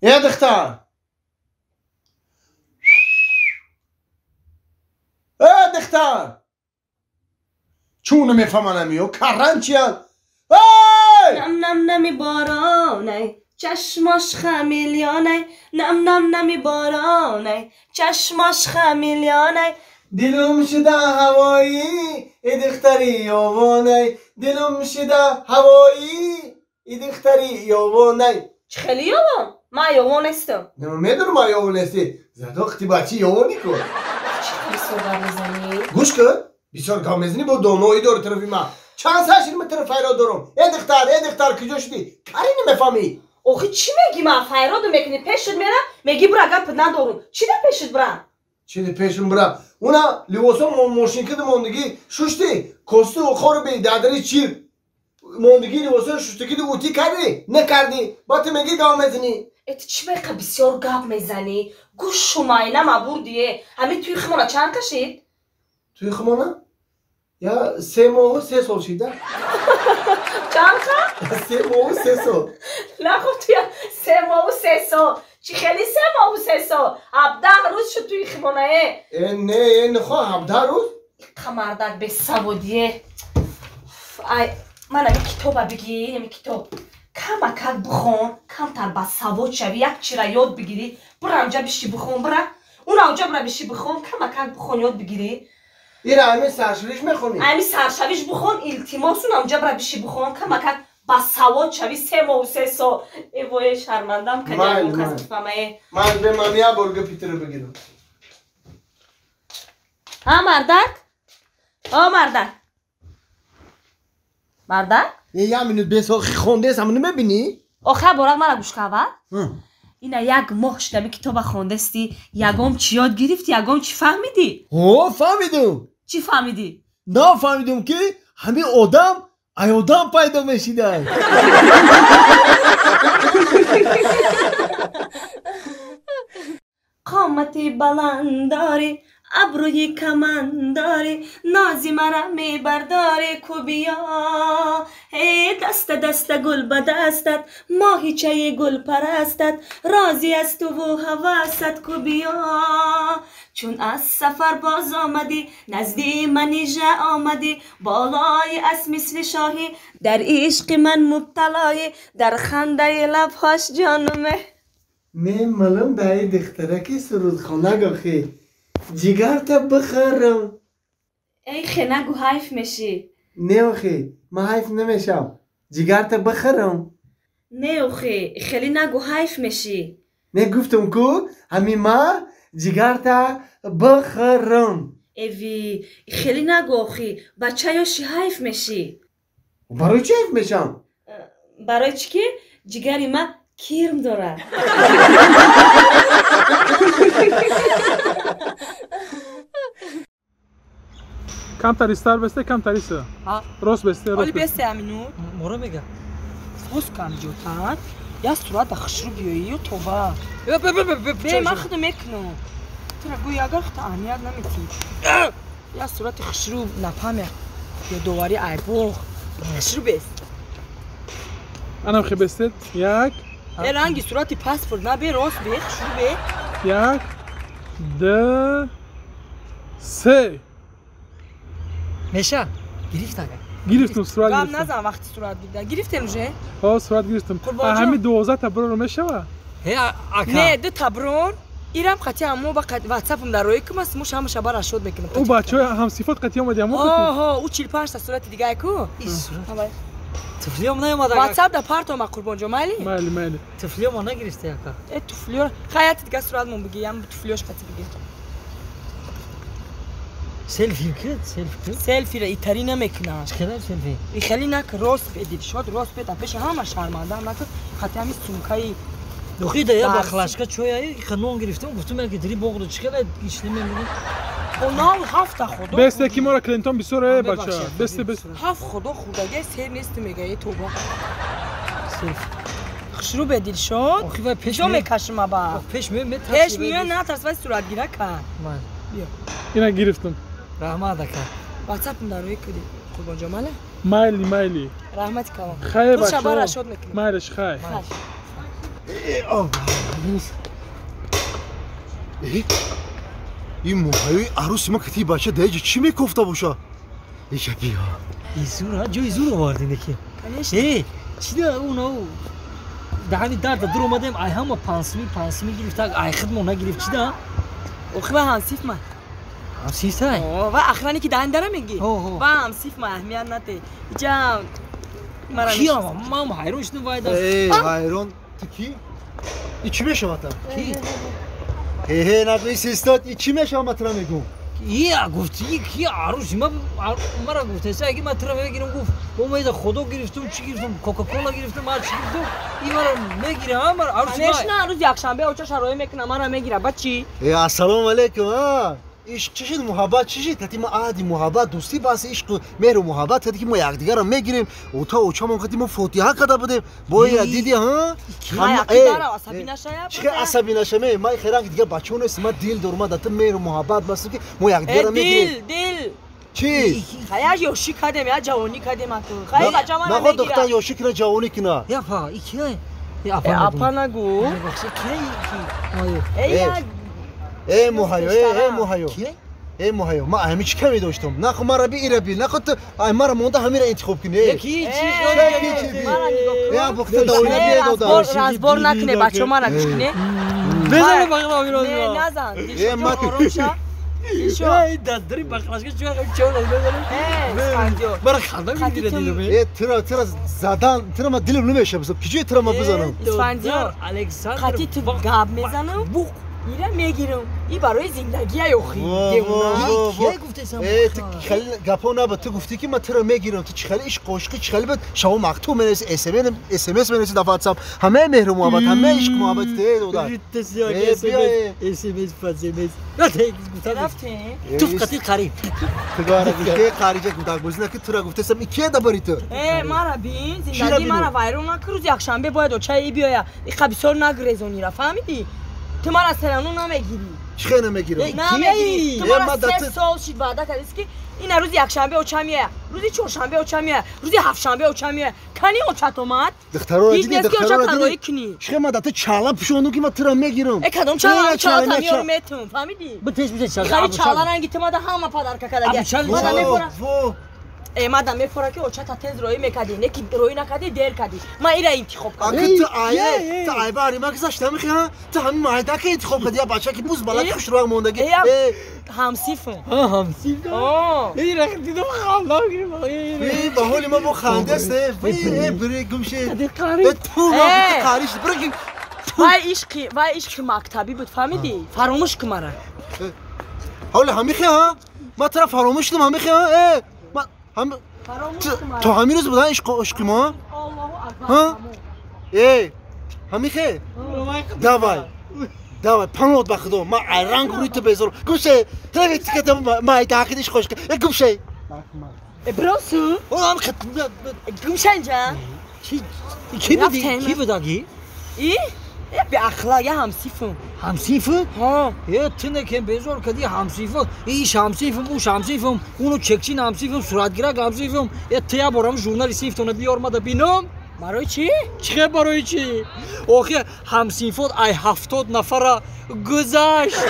Э духтар, э духтар, чун намефаҳманам ё карран чиян? Нам нам нами боронай, чашмош хамелеонай, нам нам нами боронай, чашмош хамелеонай. Дилум шуда ҳавоӣ, э духтари ёвонай, дилум шуда ҳавоӣ, э духтари ёвонай. Чӣ хеле ёвон? Ман ёвон нестам. Медонам, ман ёвон нестӣ, зато хти бачи ёвонӣ кун. Чӣ хеле суҳбат мезанӣ? Гӯш кун, бисёр гап мезанӣ, бо доноӣ дори тарафи ман. Чанд сар шуд ман тараф файрод дорам. Э духтар, э духтар, куҷо шудӣ? Карӣ намефаҳмӣ. Охи чӣ мегӣ? Ман файроду мекунӣ, пешат мера, мегӣ бура, гап надорум. Чӣ да пешат бурам? Чӣ да пешам бура? Уна либосо мошинкада мондагӣ шуштӣ, косту хоруби дадари чир мондагӣ либосо шуштагиду утӣ кардӣ, накардӣ, баъд ту мегӣ гап мезанӣ. Э ту чӣ байқа бисёр гап мезанӣ? Гӯшу майна мабурдие. Ҳамин туи химона чанд кашид? Туи химона? Я 3 моҳу 3 сол шида. Чанд қа? 3 моҳу 3 сол. Нахоб, туя 3 моҳу 3 сол. Чӣ хели 3 моҳу 3 сол? 17 рӯз шуд туи химонае. Э не, э нихо 17 рӯз? Қамардак бесаводие. Ай, ман ами китоба бигӣ, ами китоб. Камакак бихон, камтар басавод шавӣ, як чира ёд бигирӣ. Бура онҷа биши бихон, бура. Уна онҷа бура биши бихон, камакак бихон, ёд бигирӣ. Ира ами саршавиш мехонӣ? Ами саршавиш бихон, илтимос, уна онҷа бура биши бихон, камакак басавод шавӣ, 3 моҳу 3 сол. Э вое, шармандам кадиам кас бифаҳмае. Ман бе ман я бор гапи туро бигирам. Ҳа мардак? О мардак. Мардак? Е як минут бесо хондес, ам намебинӣ? Охир борак мара гӯш кава? Ина як моҳ шуд ами китоба хондасти, ягон чӣ ёд гирифтӣ, ягон чӣ фаҳмидӣ? Ҳо, фаҳмидум. Чӣ фаҳмидӣ? Нафаҳмидум, ки ҳамин одам ай одам пайдо мешидай. Қомати баланд дорӣ, абрӯи каман дорӣ, нози мара мебардорӣ, ку биё. Э даста даста гул ба дастат, моҳичаи гулпарастат, розӣ аз туву ҳавасат, ку биё. Чун аз сафар боз омадӣ, назди манижа омадӣ, болои аз мисли шоҳӣ, дар ишқи ман мубталоӣ, дар хандаи лабҳош ҷонуме. Мемалам даи духтараки сурудхонаг, охи ҷигарта бихӯрам. Эй хе, нагу, ҳайф мешӣ. Не охи, ман ҳайф намешам, ҷигарта бихӯрам. Не охи, хеле нагу, ҳайф мешӣ. Не, гуфтам ку, ҳамин ма ҷигарта бихӯрам. Эви, хеле нагу охи, бача ёши, ҳайф мешӣ. Барои чӣ ҳайф мешам? Барои чӣ ки ҷигари ма кирм дорад. Камтар истар бесте, камтар иса. Рост бесте, рост. Оли бесте амину. Моро мега. Соз кам ҷотан. Я сурата хушрӯ биёӣ ё тоба. Бе, ман худо мекунам. Тура гӯй, агар худ аҳамият наметӣ. Я сурати хушрӯ нафаҳмя. Ёдоварӣ айбоғ. Хушрӯ бест. Анам хе бестед. Як. Э ранги сурати паспорт на бе, рост бе, хушрӯ бе. Як, ду, се. Меша, гирифт ага. Гирифтум сурат. Гап назан вақти сурат гирифта. Гирифтем уже? Ҳо, сурат гирифтум. Ҳами 12 та брору мешава? Э ака. Не, ду та брор. Ирам қати аммо ба ватсапам дар рои кумас, муш ҳамаша бар ашод мекунам. Ӯ бачаҳои ҳамсифот қати омади аммо? Ҳо, ӯ 45 та сурати дигае ку. Сурат. Туфлиём наомада. Ватсап да партома, Қурбонҷо, майли? Майли, майли. Туфлиёмо нагирифта, ака. Э туфлиё, хай яти дига суратмон биги, ям туфлиёш қати биги. Селфи кид, селфи кид. Селфиро итари намекунам. Чӣ хеле селфи? И хеле нак, рост бе, Дилшод, рост бе, пеши ҳама шармандаам накун. Хати ҳами сумкаи Дохи да я бахлашка чой ай, нон гирифтам, гуфтам ки дри боғду чӣ хеле ишни мемонӣ. Онав ҳафта худо. Бесте ки мора клиентон бисёр, э бача. Бесте, бесте. Ҳафт худо хурдаги сер нест мега, э тоба. Селфи. Хушрӯ бе, Дилшод. Охи вай пеш ҷо мекашим аба. Пеш меоя, метарс. Пеш меоя, натарс, вай суратгира кар. Биё. Ина гирифтам. Раҳмат, ака. Ватсапам дар рои куди. Қурбонҷо, мале? Майли, майли. Раҳмати калон. Хайр, бача. бача. Ашод мекунем. Майлиш, хай. Ин моҳаёи арӯси ма кати бача даиҷа чӣ мекофта боша? Иҷа биё. Изур, ҷои зур овардин ки. Э, чида унау даҳани дарда дур омадем, ай ҳама пансми гирифта, ай хидмо нагирифт чида? Охи ва ҳамсиф ма. Ҳамсифтай? Ва охране ки даҳани дара мегӣ? Ва ҳамсиф ма, аҳамият нате. Иҷа мара Киам? Ман ҳайрон шудам вай даст. Э, ҳайрон ту ки? И чӣ мешавад? Ки? Ҳе, нагӯи систод, и чӣ мешавад ма тура мегӯм? Я гуфт, ки арӯси ма мара гуфтеса, аги ма тура мегирам, гуфт, омеда худо гирифтум, чӣ гирифтум, Кока-кола гирифтум, ҳар чӣ гирифтум, и мара мегира, мара арӯси ма. Конечно, рӯзи якшанбе оча шароӣ мекунам, мара мегира, ба чӣ? Э, ассалому алайкум, а? Ишқ чӣ шуд, муҳаббат чӣ шуд? Кати ма аҳди муҳаббат, дӯстӣ бас, ишқу меҳру муҳаббат, кати ки мо якдигарро мегирем, ота очамон кати мо фотиҳа карда будем. Боя диди, ҳа? Чӣ асабӣ нашаме? Ман хеле дигар бачаҳо нестам, ман дил дорам, ман дар ту меҳру муҳаббат бастам ки мо якдигарро мегирем. Дил, дил. Чӣ? Хая ёшӣ кардем, я ҷавонӣ кардем ату. Хая бача мара мегира. Наход духтар ёшӣ кина, ҷавонӣ кина. Япа, ики? Апа нагу. Эй, э муҳайё, э муҳайё, э муҳайё, ман ҳами чӣ каме доштам? Нахо мара би ира би, нахо ту ай мара монда ҳамира интихоб кунӣ. Э бухта давина бие дода. Разбор накуне, бачо мара гӯш куне. Безане бақла миро. Не, назан. Э ма Эй, дадри бақлашка чӣ чӣ безане. Мара ханда мегирад дидам. Э тура задан, тура ма дилам намешавад. Киҷои тура ма бизанам? Исфандиёр, Александр, қати ту гап мезанам? Буқ. Ира мегирам. И барои зиндагия ёхи. Кия гуфтесам? Э, ту хеле гапо наба, ту гуфтӣ ки ман тура мегирам. Ту чӣ хеле ишқ ошиқи чӣ хеле буд? Шаво мактуб менависӣ, СМС менависӣ дар WhatsApp. Ҳамаи меҳру муҳаббат, ҳамаи ишқ муҳаббат ту дода. СМС, СМС. Рафтем. Туф қати қариб. Ту гара гуфтӣ қариҷа гудакбозӣ наки тура гуфтесам, и кия дабари ту? Э, мара бин, зиндагии мара вайрон накун, рӯзи якшанбе бояд очаи биёя. Иқа бисёр нагрезонира, фаҳмидӣ? Ту мара серану намегирӣ. Чӣ хел намегирам? Намегирӣ. Ту мара се сол шид ваъда кардист ки ина рӯзи якшанбе оча меоя, рӯзи чоршанбе оча меоя, рӯзи ҳафтшанбе оча меоя. Кани очат омад? Духтароро Ҳеҷ дидӣ, нест ки оча духтароро танҳоӣ дидӣ? кунӣ. Чӣ хел ман дар ту чала пӯшондум ки ман тура мегирам? Э, кадом чала? Э, Чала чала, тамиёр метум, фаҳмидӣ? Битеш битеш чала. Хари чала ранги ту мада ҳама падарка кардагия. Абучал Мада мефора. Во, Э, мада мефора ки очата тез роӣ мекардӣ, не ки роӣ накардӣ, дер кардӣ. Ман ира интихоб кардам. Аки ту ае, ту ай бари ма гузашта мехи, ҳа? Ту ҳамин майдака интихоб кардӣ, я бача ки буз балак хушрӯяк мондагӣ. Э, Э, ҳамсифам. Ҳа, ҳамсиф. О. Эй, рахт дидам ханда гирифт. Э, ба ҳоли ма бо ханда аст, э, э, бире гумше. Қади қари. Э, ту ма Э. қариш, бире ки. Вай ишқи мактабӣ буд, фаҳмидӣ? Фаромӯш кун мара. Ҳоли ҳамихи, ҳа? Ма тура фаромӯш шудам, ҳамихи, ҳа? Э, ма ҳам Фаромӯш кун мара. То ҳамин рӯз буд, ҳа, ишқ ошиқи мо? Аллоҳу акбар. Ҳа? Э, ҳамихе? Давай. Давай, панод ба худо, ман айранг рӯи ту безорам. Гумше, тура тиката майдаки ишқ ошиқи. Э, гумше. Э, биросу. О, ҳам хат. Гумша инҷа. Ки буди? Рафтем. Ки будаги? И? Э, беахлақ, я ҳамсифам. Ҳамсиф? Ҳо. Э, ту некем безор кади ҳамсиф. Иш ҳамсифм, уш ҳамсифм, уну чекчин ҳамсифм, суратгирак ҳамсифм. Э, ту я борам журнали синфтона биёр мада бинам. Барои чӣ? Чӣ барои чӣ? Охи ҳамсинфот ай 70 нафара гузашт.